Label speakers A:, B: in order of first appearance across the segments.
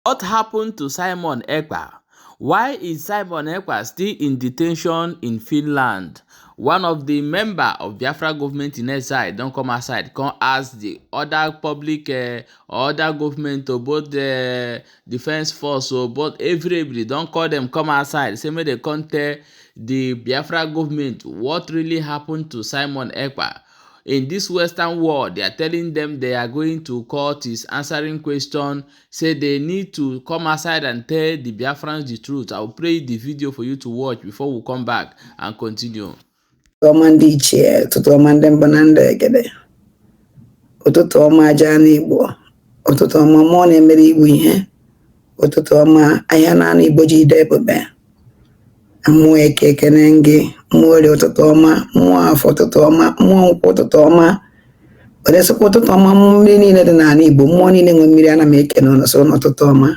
A: What happened to Simon Ekpa? Why is Simon Ekpa still in detention in Finland? One of the member of Biafra government in exile don come outside come ask the other public other government to both the defense force o, both everybody don call them come outside say make dem come tell the Biafra government what really happened to Simon Ekpa. In this Western world, they are telling them they are going to court, is answering question, say they need to come outside and tell the Biafrans the truth. I will play the video for you to watch before we come back and continue.
B: Ọma ndị ichie, ụtụtụ ọma ndị mbụ na ndị egede, ụtụtụ ọma aja n'Igbo, ụtụtụ ọma mmụọ na-emere Igbo ihe, ụtụtụ ọma ahịa naanị Igbo ji ide ebube, mmụọ eke ekene gị, mmụọ orie ụtụtụ ọma, mmụọ afọ ụtụtụ ọma, mmụọ nkwụ ụtụtụ ọma, were sịkwa ụtụtụ ọma mmiri niile dị n'ala Igbo, mmụọ niile nwe mmiri, ana m ekene ụnụ sị ụnụ ụtụtụ ọma,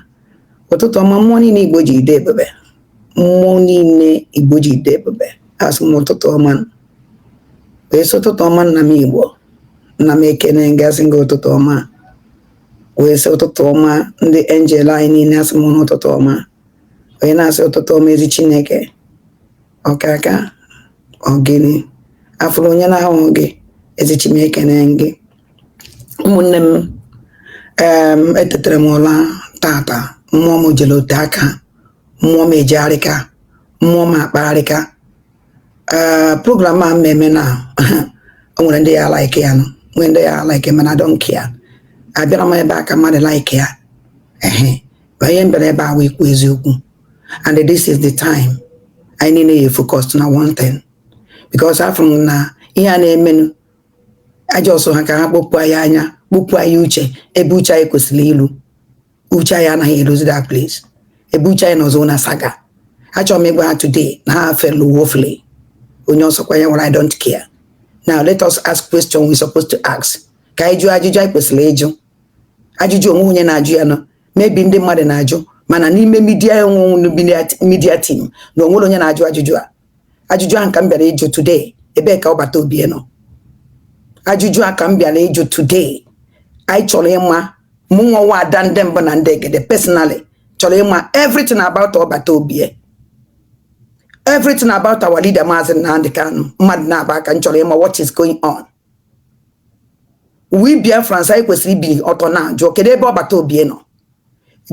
B: ụtụtụ ọma mmụọ niile Igbo ji ide ebube, mmụọ niile Igbo ji ide ebube, asị m ụtụtụ ọma, wee sị ụtụtụ ọma nna m Igbo, nna m ekene gị, asị gị ụtụtụ ọma, wee sị ụtụtụ ọma ndị angel anyị niile, asị m ụtụtụ ọma, wee na-asị ụtụtụ ọma ezi Chineke ọkaka ọgịnị afụrụ onye na-ahụ gị, ezi Chineke gị. Ụmụnne m, etetere m ụla tata, mmụọ m jere ote aka, mmụọ m ejegharịka, mmụọ m akpagharịka. Ee, program a mmemme na o nwere ndị ya like ya nụ, nwee ndị ya like, mana I don't care. Abịara m ebe a ka mmadụ like ya ehe, ma ihe m bịara ebe a wee ikwu eziokwu, and this is the time anyị niile ya focus na one thing, because afụrụ m na ihe a na-emenụ aja ọsọ ha ka ha kpọpụ anyị anya, kpọpụ anyị uche ebe uche anyị kwesịrị ilu. Uche anyị anaghị eruzi that place ebe uche anyị nọzọ na saga. Achọrọ m ịgwa ha today na ha fail woefully. Onye ọsọkwa ya nwere, I don't care. Now let us ask question we supposed to ask, ka anyị jụọ ajụjụ anyị kwesịrị ịjụ. Ajụjụ onwe onye na-ajụ ya nọ, maybe ndị mmadụ na-ajụ, mana n'ime media enwe media team na onwere onye na-ajụ ajụjụ a. Ajụjụ ahụ ka m bịara ịjụ today: ebee ka ọbata obi nọ? Ajụjụ a ka m bịara ịjụ today. Anyị chọrọ ịma, mụ nwa nwa ada ndị mbụ na ndị egede personally chọrọ ịma everything about ọbata obi, everything about our leader, Maazị Nnamdi Kanu. Mmadụ na-aba aka m chọrọ ịma what is going on. We Biafrans, anyị kwesịrị ibili ọtọ na-ajụ, kedu ebe ọbata obi nọ?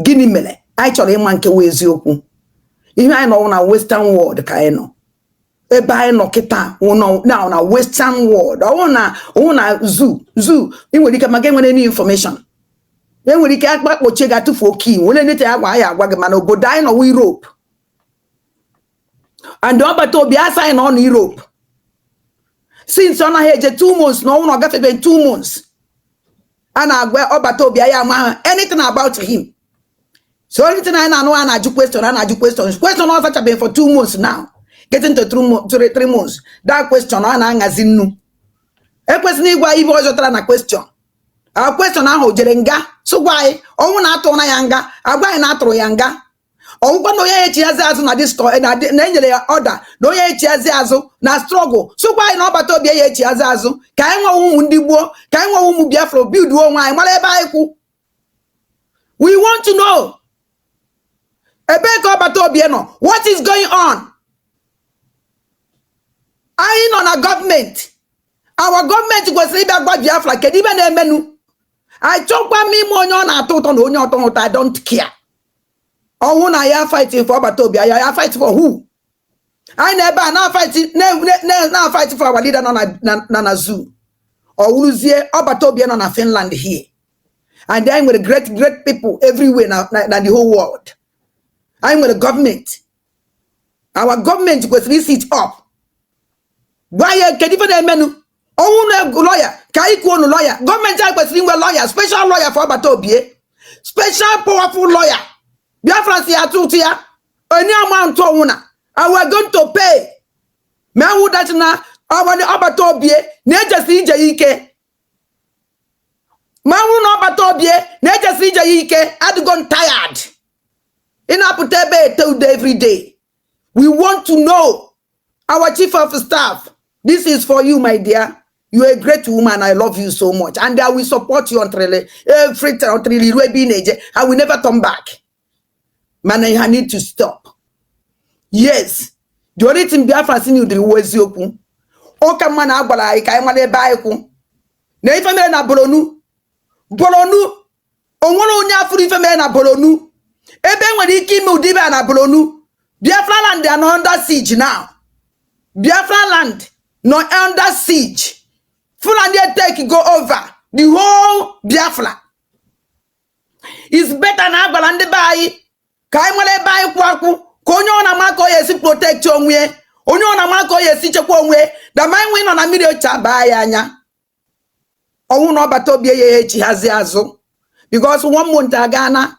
B: Gịnị mere? Anyị chọrọ ịma nke wụ eziokwu. Ihe anyị nọ na Western world ka anyị nọ, ebe anyị nọ kịta now na Western world, ọwụ na zoo zoo. Ị nwere ike maka enwere any information, enwere ike akpa kpochie gị, atụfu oke nwere nete ya gwa anyị agwa gị, mana obodo anyị nọ Europe, and ọbata obi asa anyị nọ na Europe since ọ naghị eje 2 months na ọnwụ na ọ gafebe 2 months a na-agwa ọbata obi anyị ama anything about him. So anything anyị na-anụ, a na-ajụ question, a na-ajụ question, question ọ zachabeghị for 2 months now, getting to 3 months. That question ọ na-aṅazi nnu ekwesịrị ịgwa ibe ọ zọtara na question a question ahụ jere nga sụgwa anyị ọnwụ na atụrụ ya nga, agwa anyị na atụrụ ya nga, ọgwụkwa na onye echiazi azụ na disco na na enyere ya ọda na onye echiazi azụ na struggle, sụkwa anyị na ọbata obi ya echiazi azụ, ka anyị nwewe ụmụ ndị gboo, ka anyị nwewe ụmụ Biafra build onwe anyị, mara ebe anyị kwụ. We want to know ebee ka ọbata obi nọ, what is going on. Anyị nọ na gọọmenti, our gọọmenti kwesịrị ịbịa gwa Biafra kedu ibe na-emenụ. Achọkwa m ime onye ọ na-atọ ụtọ na onye ọtọ ụtọ, I don't care. Ọnwụ na ya fighting for ọbata obi ya, ya fight for who? Anyị na ebe a na-fight na-fight for our leader nọ na zoo, ọ wụrụzie ọbata obi nọ na Finland here, and anyị nwere great great people everywhere na the whole world. Anyị nwere gọọmenti, our gọọmenti kwesịrị sit up gwa ya kedu ife na-emenụ. Ọnwụ na lọya ka anyị kwuo nu lọya, gọọmenti anyị kwesịrị inwe lọya, special lawyer for ọbata obie, special powerful lawyer. Biafra si ya atụ ụtụ ya onye amount ọnwụ na and we are going to pay ma ewu that na ọbata obie na-ejesi ije ya ike, ma nwụrụ na ọbata obie na-ejesi ije ya ike. Adịgo m tired ị na-apụta ebe ete udo every day. We want to know our chief of staff. This is for you, my dear. You are a great woman. I love you so much and I will support you until everything, until iru ebe ị na-eje. I will never turn back. Mana you need to stop. Yes, the only thing Biafra si n'udiri wu eziokwu. Ụka mma na agwara anyị ka anyị mara ebe anyị kwụ na ife mere na Boronu. Boronu onwere onye afụrụ ife mere na Boronu, ebe e nwere ike ime ụdị ibe a na Boronu. Biafra land are under siege now. Biafra land nọ under siege. Fulani take go over the whole Biafra. Is better na agwara ndị be anyị ka anyị mara ebe anyị kwụ akwụ, ka onye ọ na-ama ka ọ ya esi protect onwe ya, onye ọ na-ama ka ọ ya esi chekwa onwe ya. Dama anyị nọ na mmiri oche baa ya anya ọnwụ na ọbata obi ya echi hazi azụ, because one month agana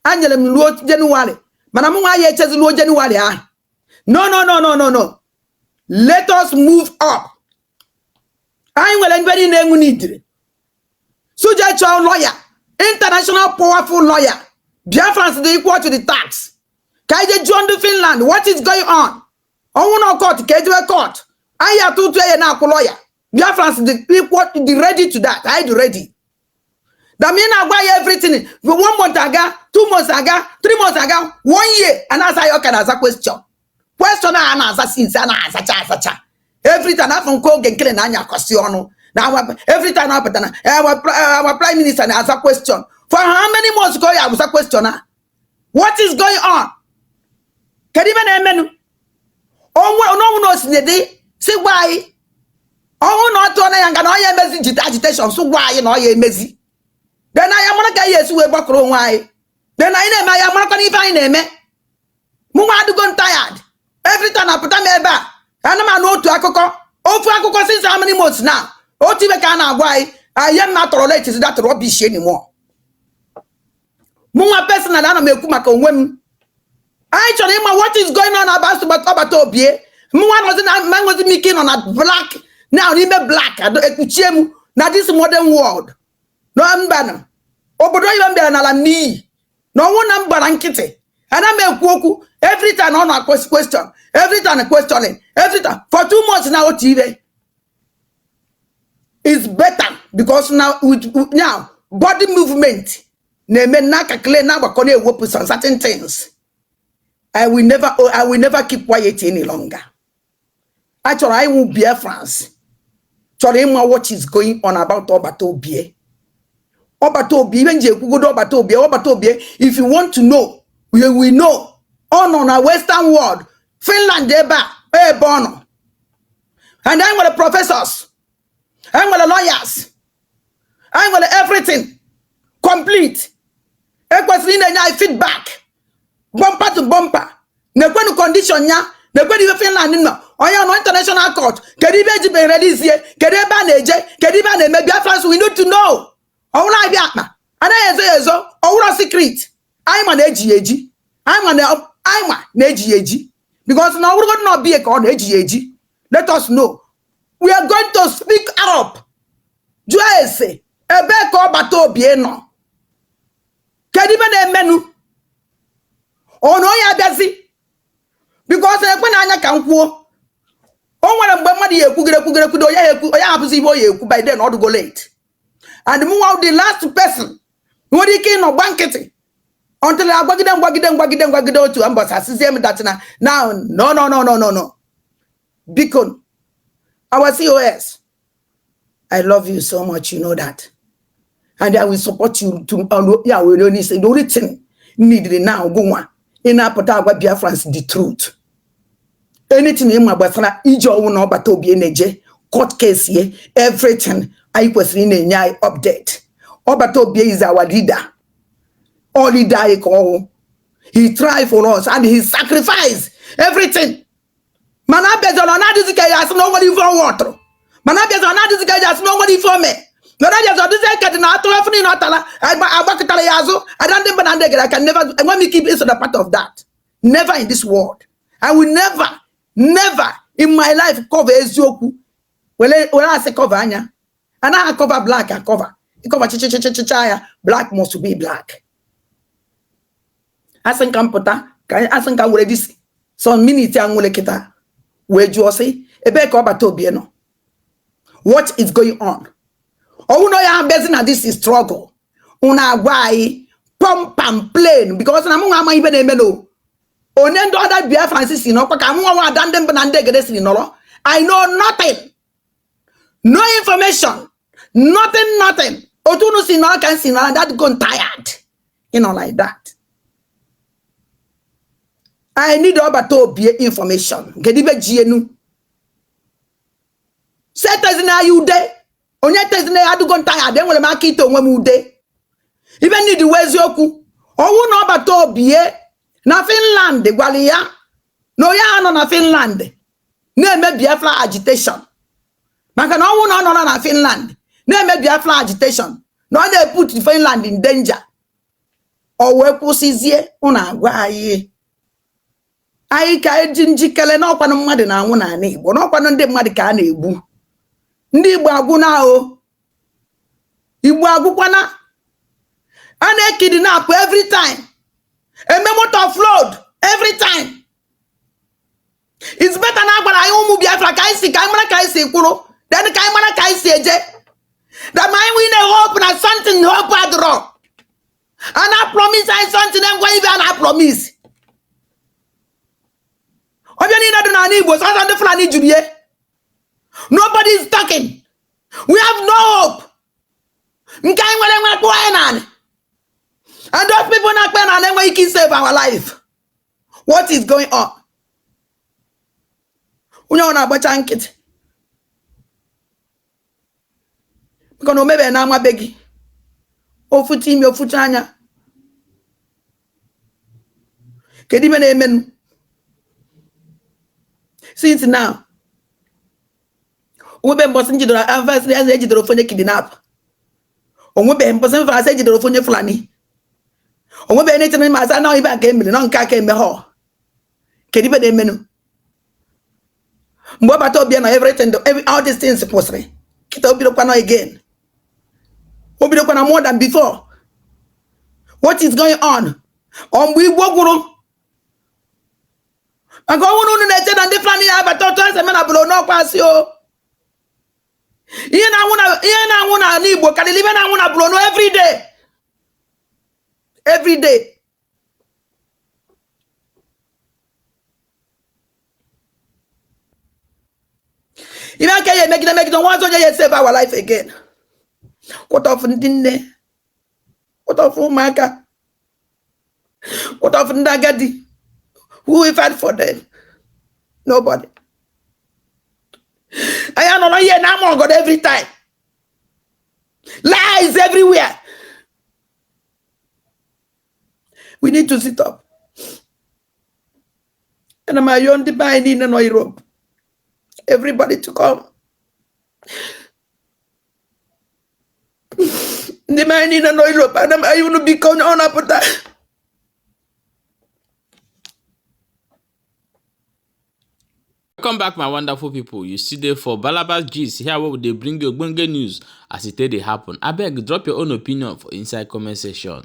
B: anyere m ruo Jenụwarị, mana mụ nwa ya echezi ruo Jenụwarị ahụ. No, no, no, no, no, no, let us move up. Anyị nwere ndị niile enwu n'idiri suje chọọ lawyer, international powerful lawyer. Biafrans dị equal to the tax. Ka anyị jee jụọ ndị Finland what is going on. Ọnwụ na court, ka ejebe court. Anyị atụ ụtụ ya na-akwụ lawyer. Biafrans dị equal, dị ready to that. Anyị dị ready. Dami na-agwa ya everything. One month aga, 2 months aga, 3 months aga, one year, a na-aza ya, ọka na-aza question, question a na-aza since a na-azacha azacha every time. Afọ nke oge nkele na anya akọsi ọnụ na every time na-apụta na our prime minister na-aza question. For how many months ka ọ ya abụza question a? What is going on? Kedu ibe na-emenụ? Onwe n'ọnwụ na osinye si gwa anyị ọnwụ na ọ tụọ na ya nga na ọ ya emezi jite agitation. Sụ gwa anyị na ọ ya emezi, then anyị mara ka anyị esi wee gbakọrọ onwe anyị. Then anyị na-eme, anyị amarakwa n'ife anyị na-eme. Mụ nwa adịgo m tired. Every time apụta m ebe a, ana m anụ otu akụkọ, ofu akụkọ since how many months now. Otu ibe ka a na-agwa anyị. Anyị m na-atọrọ late that rubbish anymore. Mụ nwa personal, ana m ekwu maka onwe m. Anyị chọrọ ịma what is going on about ọbata obie. Mụ nwa nọzi na ma nwezi m ike ịnọ na black na n'ime black ekpuchie m na this modern world na mbanụ obodo oyibo. M bịara n'ala m n'iyi na ọnwụ na m gbara nkịtị, ana m ekwu okwu. Every time ọ na question, every time questioning, every time for 2 months na otu ire is better, because now with now body movement na-eme na-akakle na-agbakọ na-ewepụ some certain things. I will never keep quiet any longer. A chọrọ anyị wụ Biafrans chọrọ ịma what is going on about ọbata obie, ọbata obi. Ihe nji ekwugodo ọbata obie, ọbata obie, if you want to know, we will know. Ọ nọ na western world, Finland ebe a, ebe ọ nọ. And anyị nwere professors, anyị nwere lawyers, anyị nwere everything complete. Ekwesịrị ị na-enye anyị feedback bumper to bumper. Na-ekwenu condition ya, na-ekwenu ife Finland nọ, onye nọ international court. Kedu ibe ejibeghị release? Kedu ebe a na-eje? Kedu ibe a na-eme? Biafrans, we need to know. Ọwụrụ abịa akpa anaghị ezo ya ezo, ọwụrụ secret. Anyị ma na-eji ya eji, anyị ma na-eji ya eji, because na ọwụrụgodị na ọbịa ka ọ na-eji ya eji. Let us know. We are going to speak up. Jụọ ese ebee ka ọbata obie nọ, kedu ibe na-emenụ. Ọ na onye abịazi, because ekwe na anya ka m kwuo. O nwere mgbe mmadụ ya ekwugide ekwugide ekwude, onye ya ekwu, onye hapụzi ibe o ya ekwu. By then ọ dụgo late. And mụ nwa, the last person nwere ike ịnọ gba nkịtị until agwagide ngwagide ngwagide ngwagide otu mbọsị asịzie m that na now, no, no, no, no, no, no. Biko, our COS, I love you so much, you know that, and I will support you to ya were onye isi. The only thing needed now go nwa ị na-apụta agwa Biafrans the truth. Anything ịma gbasara ije ọnwụ na ọbata obi na-eje court case ye, everything, anyị kwesịrị ị na-enye anyị update. Ọbata obi is our leader. All leader anyị ka ọwụ. He try for us and he sacrifice everything. Mana abịazara ọ na-adịzi ka ya asị na o nwere ife ọnwa ọtụrụ. Mana abịazara ọ na-adịzi ka ya asị na o nwere ife ome. Mana abịazara ọ dịzi ka dị na atụrụ afọ niile ọ tara agbakọtara ya azụ. Ada ndị mba na ndị gara can never. Enwe m ike iso na part of that. Never in this world. I will never, never in my life cover eziokwu were were asị cover anya. Anaghị cover black acover. Ịcover chichichichicha ya, black must be black. Asị nka mpụta ka asị nka were this some minute a nwere kịta wee jụọ sị ebee ka ọbata obi nọ. What is going on? Ọwụ na ya abịazi na this is struggle, unu agwa anyị pump and plain, because na mụ nwa amaghị ibe na-eme no onye ndị ọda Biafra si nọkwa ka mụ nwa ada ndị mbụ na ndị egede siri nọrọ. I know nothing, no information, nothing, nothing. Otu unu si nọrọ ka m si nọrọ, that go tired, you know, like that. I need ọbata obie information. Kedu ibe ji enu setezina ya ude onye tezina ya adịgo tired? Enwere m aka ite onwe m ude ibe need wee eziokwu. Ọnwụ na ọbata obie na Finland gwara ya na onye ha nọ na Finland na-eme Biafra agitation, maka na ọnwụ na ọ nọrọ na Finland na-eme Biafra agitation na ọ na-eput Finland in danger. Ọ wee kwụsịzie. Ụnụ agwa anyị, anyị ka eji njikere n'ọkwanụ mmadụ na-anwụ n'ala Igbo, n'ọkwanụ ndị mmadụ ka a na-egbu. Ndị Igbo agwụna o, Igbo agwụkwana. A na-ekidnap every time, eme moto offload every time. It's better na agwara anyị ụmụ Biafra ka anyị si, ka anyị mara ka anyị si kwụrụ, then ka anyị mara ka anyị si eje. That ma anyị nwee hope na something, hope adịrọ. A na promise anyị something, ngwa, ibe a na promise ọbịa niile dị n'ala Igbo, sọsọ ndị Fulani juru ye. Nobody is talking. We have no hope. Nke anyị nwere nwe kpụọ anyị naanị, and those people na-akpa naanị enweghị ike save our life. What is going on? Onye ọ na-agbacha nkịtị maka na o mebeghị na amabeghị ofutu imi ofutu anya. Kedu ibe na-emenụ since now? Onwebe mbọsị njidere avas eze ejidere ofu onye kidnap. Onwebeghị mbọsị mfrasị ejidere ofu onye Fulani. Onwebeghị na-echere ma asa na ibe a ka emere nọ nke aka eme ha. Kedu ibe na-emenụ mgbe ọ bata obia na everything, all these things kwụsịrị? Kịta o bidokwana again, o bidokwana more than before. What is going on? Ọ mgbe Igbo gwụrụ maka ọnwụ na unu na-eche na ndị Fulani ya abata otu esi eme na obodo n'ọkwa asị o. Ihe na-anwụ na ihe na-anwụ n'ala Igbo karịrị ihe na-anwụ na Borno every day, every day. Ime aka ya emegide megide nwa ọzọ onye ya save our life again. What of ndị nne? What of ụmụaka? What of ndị agadi? Who will fight for them? Nobody. Anyị anọrọ ihe na-ama ọgọdọ every time, lies everywhere. We need to sit up. Ana m ayọ ndị be anyị niile nọ Europe, everybody to come. Ndị be anyị niile nọ Europe, ana m ayọ unu, biko, onye ọ na-apụta.
A: Welcome back, my wonderful people. You still there for Balabas Gist here, where we dey bring you ogbonge news as e take dey happen. Abeg, drop your own opinion for inside comment section.